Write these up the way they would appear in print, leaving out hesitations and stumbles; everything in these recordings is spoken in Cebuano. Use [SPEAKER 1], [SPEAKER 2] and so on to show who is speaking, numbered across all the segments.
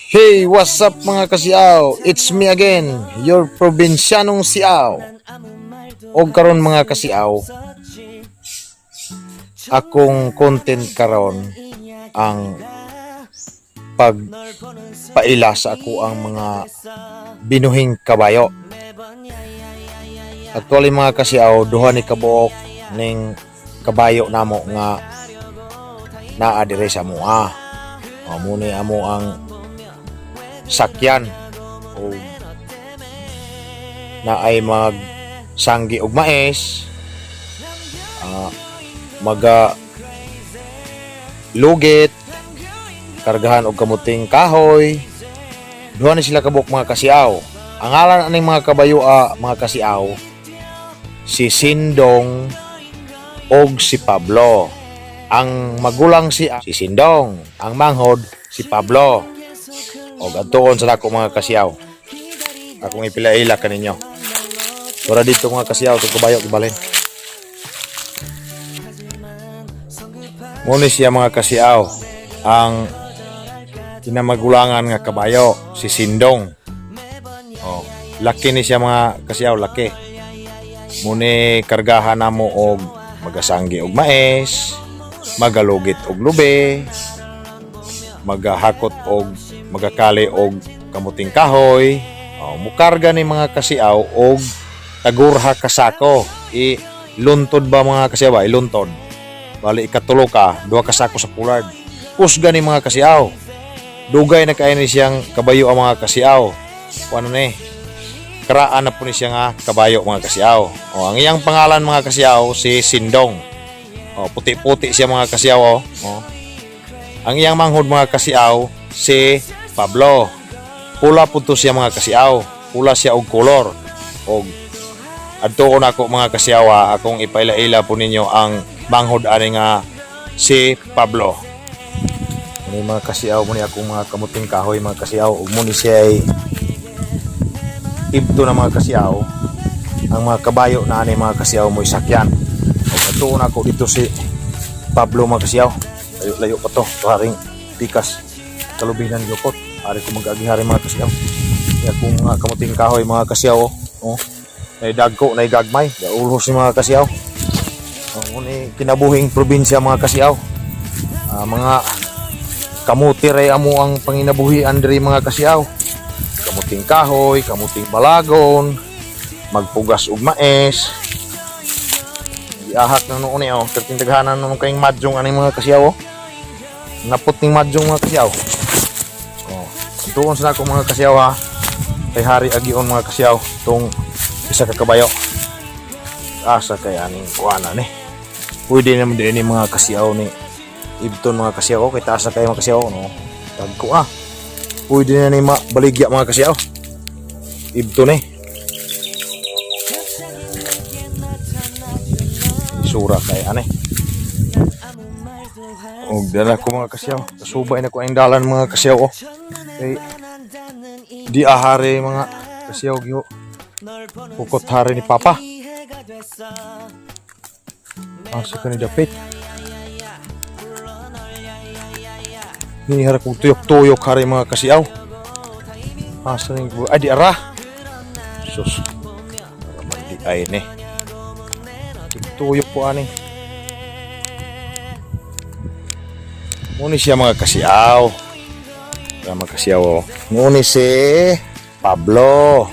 [SPEAKER 1] Hey, what's up, mga kasiaw? It's me again, your probinsyanong siaw. Og karon, mga kasiaw, akong content karon ang pagpaila sa ako ang mga binuhing kabayo. Actually, mga kasiaw, duha ni kabuok ning kabayo namo nga naa dire sa amoa. O, mao ni amo ang sakyan o naay mag sanggi og mais, maga lugit, kargahan og kamuting kahoy. Duha ni sila kabuok, mga kasiaw. Ang ngalan aning mga kabayo, mga kasiaw, si Sindong og si Pablo. Ang magulang si Sindong, ang manghod si Pablo. Og adtuon sa nako, mga kasiyaw, akong ipila-ila kaninyo. Tura dito, mga kasiyaw, itong kabayo ibalhin. Mao ni siya, mga kasiyaw, ang kinamagulangan nga kabayo, si Sindong. Oh, laki ni siya, mga kasiyaw, laki. Mao ni kargahan namo og magasanggi og mais, magalugit og lube, magahakot og magakali og kamuting kahoy. Oh, mukarga ni, mga kasiaw, og tagurha ka sako. I luntod ba, mga kasiaw ba? Iluntod. Bali ikatulo ka, duha ka sako sa pulard. Kusga ni, mga kasiaw. Dugay na kaayo ni siyang kabayo ang mga kasiaw. Kuan ni? Karaan na po ni siya nga kabayo, mga kasiaw. O, ang iyang pangalan, mga kasiaw, si Sindong. O, puti-puti siya, mga kasiaw. Oh. O. Ang iyang manghod, mga kasiaw, si Pablo. Pula po to siya, mga kasiaw. Pula siya og kolor. Og adto nako, mga kasiaw, ha, akong ipaila-ila po ninyo ang manghod ani nga si Pablo. Mao mga kasiaw, mao ni akong mga kamuting kahoy, mga kasiaw. Ug mao ni siya ay ibto na, mga kasiaw. Ang mga kabayo na ani, mga kasiaw, mo'y sakyan. Ug adto nako dito si Pablo, mga kasiaw. Layo layo pa to. Haring pikas. Kalubinan gyud. Ari ko mag-agihari, mga kasiaw. Kaya kung mga kamuting kahoy, mga kasiaw, oh. Oh. Nay dagko, nay gagmay. Ulhos ni, mga kasiaw. Oh, mao ni kinabuhing probinsya, mga kasiaw. Ah, mga kamuti ray amo ang panginabuhian diri, mga kasiaw. Kamuting kahoy, kamuting balagon, magpugas og mais. Giahak na noon eh, oh. Perting daghanan naman kayong madyong aning, mga kasiaw, oh. Napot ning madyong, mga kasiaw. Oh, tuon sa nako, mga kasiyaw, ha. Kay hari agion, mga kasiyaw, tong isa ka kabayo. Asa kay aning kuana ni? Pwede naman din ni, mga kasiyaw, ni Ibton, mga kasiyaw, oh, kay taas na kayo, mga kasiyaw, no. Tagko ah. Pwede na ni mabaligya, mga kasiyaw. Ibton eh. Sura kay ane. Og dala ko, mga kasiyaw. Kasubay na ko ang dalan, mga kasiyaw, oh. Kay di ahari, mga kasiyaw, giho. Pukot hari ni Papa. Asa ka ni dapit? Nihara kong tuyok-tuyok hari, mga kasiyaw. Asa ni, ay di ara. Sus. Para man di ay ni. Tuyok po ani. Muni siya, mga kasiyaw. Kaya mga kasiyaw, oh. Muni si Pablo.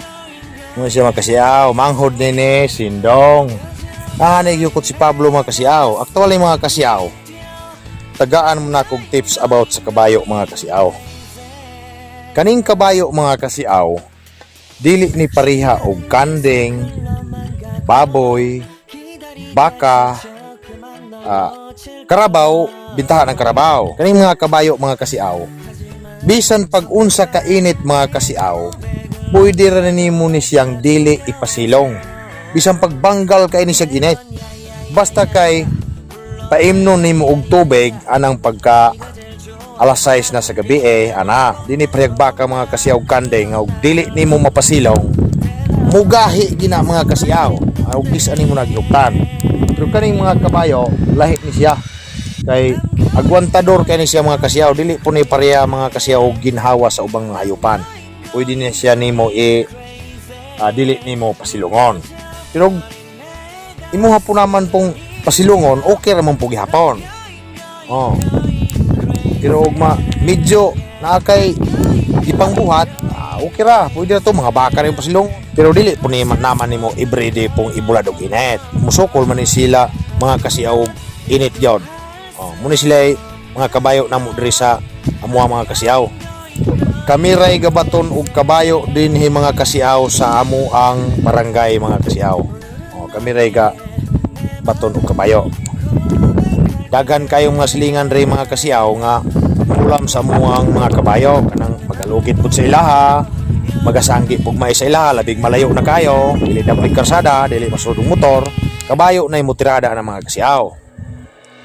[SPEAKER 1] Muni siya, mga kasiyaw. Manghod ni ni Sindong. Ah, nagyukot si Pablo, mga kasiyaw. Actually, mga kasiyaw, tagaan mo na kog tips about sa kabayo, mga kasiyaw. Kaning kabayo, mga kasiyaw, dili ni pareha og kanding, baboy, baka, karabaw, bintahan ng karabaw. Kaning mga kabayo, mga kasiaw, bisan pag unsa ka init, mga kasiaw, pwede ra nimo ni siyang dili ipasilong. Bisan pagbanggal kay ni siya init. Basta kay paimnon nimo og tubig anang pagka alas 6 na sa gabi eh, ana, dini parehag baka, mga kasiyaw, kanding nga og dili nimo mapasilong, mugahi gina, mga kasiyaw, og di sa nimo nagihuptan. Pero kaning mga kabayo, lahi ni siya. Kay agwantador kay ni siya, mga kasiyaw, dili po ni pareha, mga kasiyaw, og ginhawa sa ubang mga hayupan. Pwede ni siya nimo i dili nimo pasilungon. Pero imuha po naman pong pasilungon, okay ra man po gihapon. Oh. Pero og ma medyo naa kay ipangbuhat, okay ra, pwede na to mga baka rin pasilong. Pero dili po ni naman nimo everyday pong ibulad og init. Musukol man ni sila, mga kasiyaw, og init gyud. Oh, muni sila ay mga kabayo namo diri sa amuha, mga kasiyaw. Kami ray gabaton og kabayo dinhi, mga kasiyaw, sa amo ang barangay, mga kasiyaw. Oh, kami ray ga baton og kabayo. Daghan kayong mga silingan ray, mga kasiyaw, nga ulam sa amuang mga kabayo, kanang magalugit pud sa ilaha, magasanggi pug mais sa ilaha, labig malayo na kayo, dili dapat karsada, dili masudong motor, kabayo na tirada ng mga kasiyaw.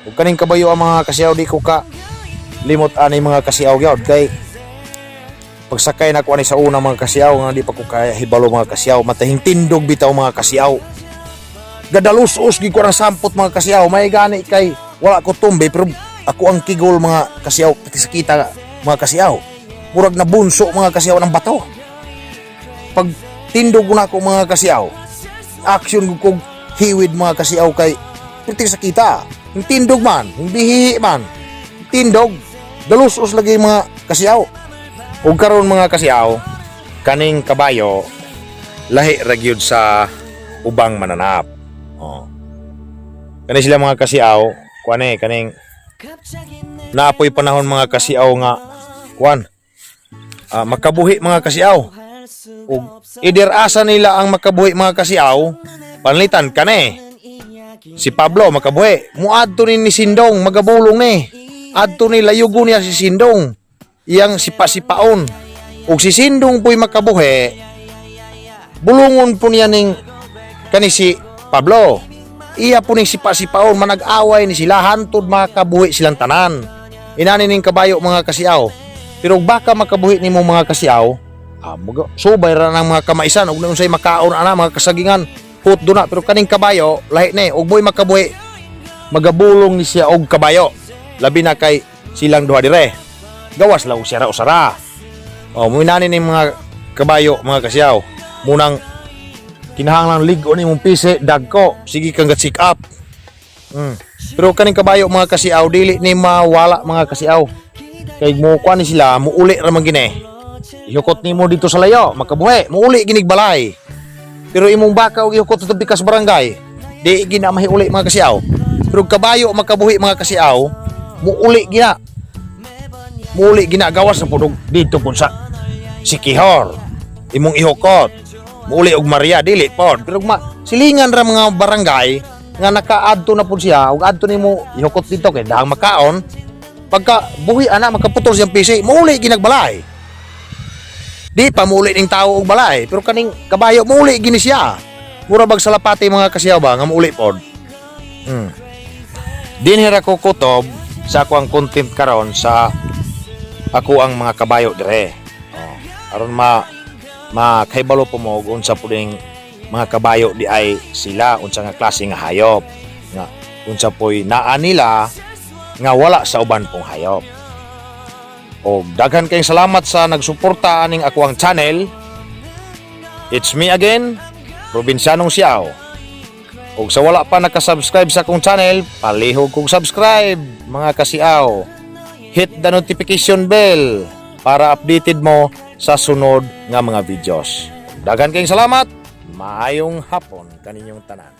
[SPEAKER 1] Ug kaning kabayo ang mga kasiyaw, di ko ka limot ani, mga kasiyaw, gyud kay pagsakay na ko ani sa una, mga kasiyaw, nga di pa ko kaya hibalo, mga kasiyaw, matahing tindog bitaw, mga kasiyaw, gadalos-os gid ko ang sampot, mga kasiyaw. May gani kay wala ko tumbe, pero ako ang kigol, mga kasiyaw, pati sa kita, mga kasiyaw, murag na bunso, mga kasiyaw, ng bato. Pag tindog ko na ako, mga kasiyaw, action ko kog hiwid, mga kasiyaw, kay pati sa kita yung tindog man, yung bihihi man, tindog, dalusos lagi, mga kasiyaw. Ug karon, mga kasiyaw, kaning kabayo lahi ra gyud sa ubang mananap. Oh. Kani sila, mga kasiyaw, kuan eh, kaning naapoy panahon, mga kasiyaw, nga kuan makabuhi, mga kasiyaw. Ug either asa nila ang makabuhi, mga kasiyaw, panlitan kani. Si Pablo makabuhi, muadto ni Sindong, magabulong ni. Adto ni layugo niya si Sindong. Iyang sipa-sipaon. Ug si Sindong po'y makabuhi, bulungon po niya ning kani si Pablo. Iya po ning sipa-sipaon, manag-away ni sila hantod makabuhi silang tanan. Inani ning kabayo, mga kasiyaw. Pero baka makabuhi nimo, mga kasiyaw, subay ra ng mga kamaisan ug unsay makaon ana, mga kasagingan hot do na, pero kaning kabayo lahi ni, ug mo'y makabuhi, magabulong ni siya og kabayo, labi na kay silang duha dire gawas lang siya ra usara. Oh, mo ni mga kabayo, mga kasiyaw, munang kinahanglan lig-on imong pisi dagko, sige kang check up. Pero kaning kabayo, mga kasiyaw, dili ni mawala, mga kasiyaw, kay mo kuan ni sila, muuli ra man gini. Ihukot nimo dito sa layo, makabuhi, muuli ginig balay. Pero imong baka og ihukot sa pikas barangay, di gina mahiuli, mga kasiyaw. Pero kabayo makabuhi, mga kasiyaw, muuli gina. Muuli gina gawas na pud dito pud sa Sikihor. Imong ihukot. Muuli og Maria, dili pod. Pero ma, silingan ra mga barangay nga nakaadto na pud siya ug adto nimo ihukot dito kay dahang makaon, pagka buhi ana, makaputol siyang pisi, muuli ginagbalay. Di pa muuli ning tao og balay, pero kaning kabayo muuli gini siya. Mura bag salapati, mga kasiyaw ba, nga muuli pod. Dinhi ra ko kutob sa ako ang content karon sa ako ang mga kabayo dire. Oh, aron ma makahibalo po mo og unsa puning mga kabayo di ay sila, unsa nga klase nga hayop nga unsa poy naa nila nga wala sa uban pong hayop. Og daghan kayong salamat sa nagsuporta aning ako ang channel. It's me again, Probinsyanong Siyaw. Og sa wala pa nakasubscribe sa akong channel, palihog kong subscribe, mga kasiaw. Hit the notification bell para updated mo sa sunod nga mga videos. Daghan kayong salamat. Maayong hapon kaninyong tanan.